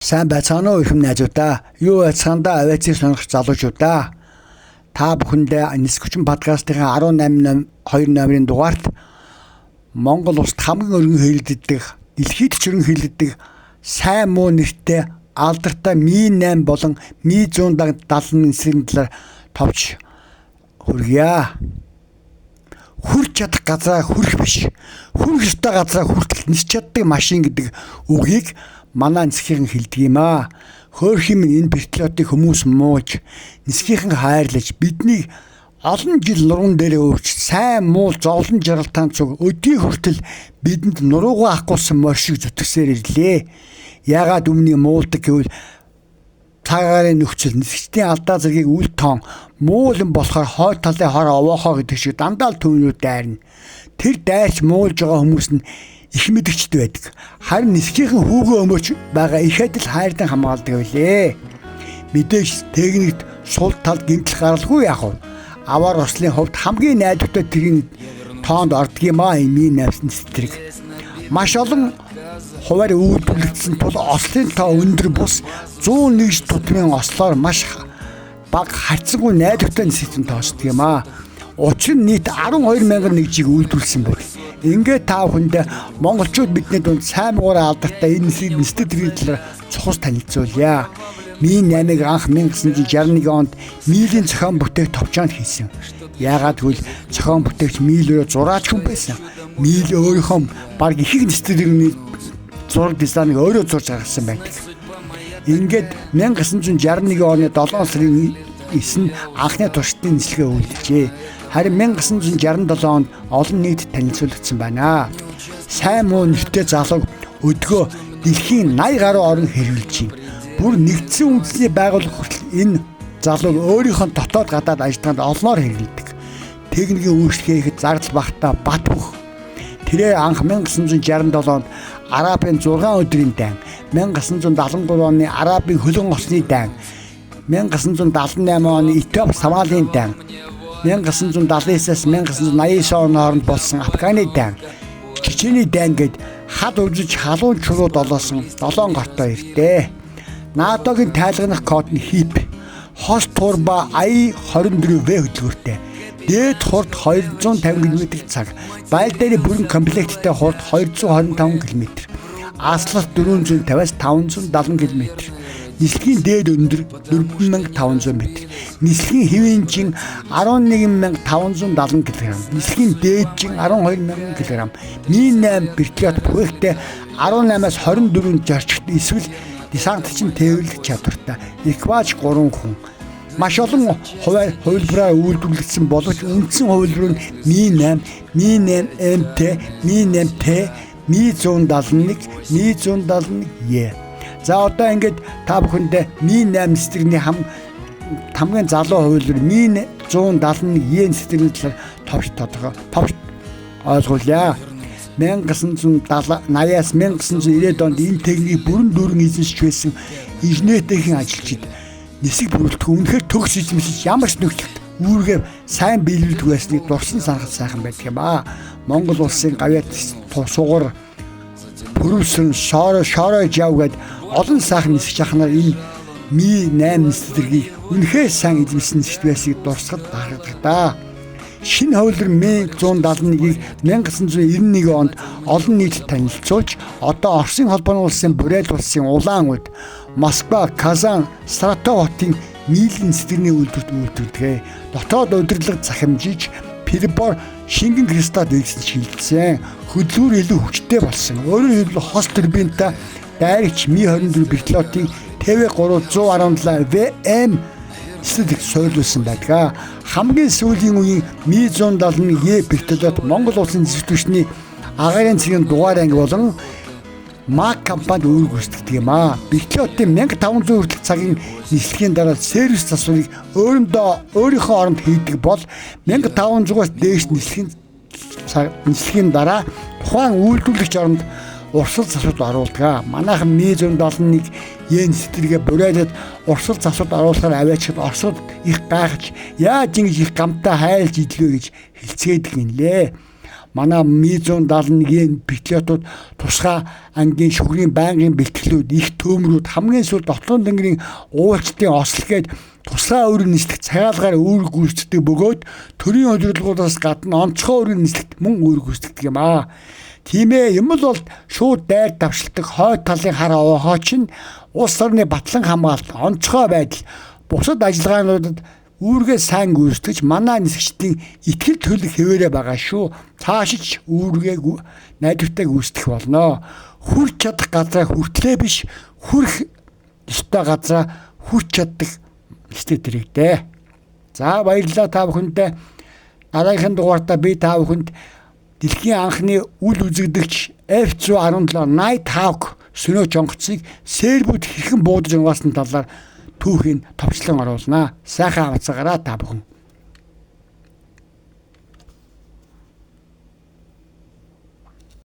Сайн байцгаана уу ихэм найзуудаа. Юу байцгаандаа авиацыг сонирхож залуучуудаа. Та бүхэндээ Нисгүчин подкастын 18 2 номерын дугаарт Монгол улсад хамгийн өргөн хэлэлддэг, дэлхийд ч өргөн хэлэлддэг сайн муу нэртэй алдартай Ми-8 болон Ми-170 нисгэн талаар товч хүргье. Хүрч чадах газраа хүрэх биш. Хүрэх ёстой газраа хүртэл нисч чаддаг машин гэдэг үгийг манай нисгийнхэн хэлдэг юм аа. Хөөрхийн минь энэ вертолётыг хүмүүс мууж, нисгийнхэн хайрлаж биднийг олон жил нуруунд дээрээ өвч сайн муу зовлон жаргалтаан цуг өдий хүртэл бидэнд нуруугаа ахгуулсан морь шиг зүтгэсээр ирлээ. Яагаад өмнө муулдаг гэвэл цагаарын нөхцөл нисгчдийн алдаа зэргийг үл тоон муулан болохоор хойд талын хор овоохоо гэдэг шиг дандаа л түүнүүд дайрна. Тэр дайрч муулж байгаа хүмүүс нь их мэдгчд байдаг. Харин нисгийнхэн хүүгөө өмөрч байгаа их адил хайрдан хамгаалдаг байлээ. Мэдээж техникт сул талд гэмтэл гаралгүй яах вэ? Аваар ослын хувьд хамгийн найдвартай тэрийн тоонд ордог юм аа эмийн навсан сэтрэг. Маш олон хуваар үйлдвэрлэгдсэн тул ослын тоо өндөр бус 101 тутмын ослоор маш бага харьцангуй найдвартай нисгэн тооцдог юм аа. Учир нь нийт 12 мянган нэгжийг үйлдвэрлэсэн байна. Ингээд та бүхэндээ монголчууд бидний дунд сайн муугаар алдартай энэ нисгийг нисдэг тэргийн талаар цухас танилцуулъя. Ми-8-ыг анх 1961 онд Милийн зохион бүтээх товчоонд хийсэн. Яагаад гэвэл зохион бүтээгч Мил өөрөө зураач хүн байсан. Мил өөрийнхөө баг их их нисдэг зураг дизайныг өөрөө зурж гаргасан байдаг. Ингээд 1961 оны 7 сарын 9-нд анхны туршилтын нислэгээ үйлдэлжээ. Харин 1967 онд олон нийтэд танилцуулагдсан байна. Сайн муу нэртэй залууг өдгөө дэлхийн 80 гаруй орн хэрэглэж байна. Бүр нэгдсэн үндэсний байгууллага хүртэл энэ залууг өөрийнхөө дотоод гадаад ажиллагаанд олноор хэрэглэдэг. Техникийн үйлчлэгээ хийхэд зардал багтаа бат бөх. Тэрээр анх 1967 онд Арабын 6 өдрийн дайн, 1973 оны Арабын хөлөн осны дайн, 1978 оны Этиоп Сомалийн дайн, 1979-аас 1989 оны хооронд болсон Афганы дайн, Чечений дайн гээд хад өвжиж халуун чулуу долоосон 7 гортой ирдээ. НАТО-гийн тайлгнах код нь HIP. Хос турба I-24V хөдөлгөөртэй. Дээд хурд 250 км/цаг. Байл дээр бүрэн комплекттэй хурд 225 км. Аслалт 450-аас 570 км. Нислэгийн дээд өндөр 4500 м. Нислэгийн хэвийн жин 11570 кг. Нислэгийн дээд жин 12000 кг. Ми-8 вертолёт бүхэлдээ 18-аас 24 зорчигт эсвэл десантчин тээвэрлэх чадвартай. Экипаж 3 хүн. Маш олон хуваар хувилбараар үйлдвэрлэгдсэн боловч үндсэн хувилбар нь Ми-8, Ми-8 МТ, Ми-8Т, Ми-171, Ми-171Е. За одоо ингээд та бүхэндээ Ми-8 нисдэгний хамгийн залуу хувилбар Ми-171Е нисдэгний талаар товч тодорхой товч ойлгуулъя. 1980-аас 1990-ад онд энэ техникийг бүрэн дүүрэн эзэмшиж байсан инженертэйхэн ажилчид нисэг бүрэлдэхүүн үнэхээр төгс эзэмшиж ямар ч нөхцөлд үүргээ сайн биелүүлдэг байсныг дурсан санахад сайхан байдаг юм аа. Монгол улсын гавьяат сугар пүрвсэн шоро шоро жав гээд олон сайхан нисгч ахнаар энэ Ми-8 нисдэргийг үнэхээр сайн эзэмшсэн нисгч байсныг дурсахад бахархдаг да. Шинэ хувилбар Ми-171-ийг 1991 онд олон нийтэд танилцуулж одоо Оросын холбооны улсын Бурят улсын Улаан Уд, Москва, Казан, Саратов хотын нийлэн сэтгэрний үйлдвэрт үйлдвэрлэдэг. Дотоод удирдлага захимжиж прибор шингэн кристалл үйлсэн шилжсэн. Хөдөлгүүр илүү хүчтэй болсон. Өөрөөр хэлбэл хос турбинтай дайрагч Ми-24 вертолётын ТВ-3 117 VM эсрэг суйрлуулсан байдаг. Хамгийн сүүлийн үеийн Ми-171Е вертолёт Монгол улсын зэвсэг түвшний агаарын цэгийн дугаар анги болон МАК компанид үүрэг гүйцэтгэдэг юм аа. Вертолётын 1500 хүртэлх цагийн нислэгийн дараа сервис засварыг өөрийнхөө оронд хийдэг бол 1500-аас дээш нислэгийн дараа тухайн үйлдвэрлэгч оронд урсгал засварт оруулдаг. Манайхан Ми-171 Е нислэгээ буриалаад урсгал засварт оруулахаар аваачхад Оросод их гайхаж яаж ингэж их гамтай хайлж идлээ гэж хэлцгээдэг юм лээ. Манай Mi-171-ийн пилотууд тусгай ангийн шүгрийн байнгын бэлтгэлүүд, их төөмрүүд, хамгийн сүүлд Дотлон тэнгэрийн уулчдын осол гээд тусгай үүрэг нислэг цагаалгаар үүрэг гүйцэтгэдэг бөгөөд төрийн удирдлагуудаас гадна онцгой үүрэг нислэгт мөн үүрэг гүйцэтгэдэг юм аа. Тийм ээ, юм л бол шууд дайр давшилдаг хойд талын хар овоохоо чинь улс орны батлан хамгаалалт, онцгой байдал, бусад ажиллагаануудад үүргээ сайн гүйцэтгэж манай нисгчдийн итгэл төлөх хэвээрээ байгаа шүү. Цаашиж үүргээ найдвартай гүйцэтгэх болно. Хүрч чадах газраа хүртлээ биш, хүрэх ёстой газраа хүрч чаддаг нислэг дэрэгдээ. За, баярлалаа та бүхэндээ. Дараагийнхын дугаартаа би та бүхэнд дэлхийн анхны үл үзэгдэгч F-117 Night Hawk сөнөөч онгоцыг Сербүүд хэрхэн буудаж унгаасан талаар түүхийг товчлон оруулнаа. Сайхан авцаагаараа та бүхэн.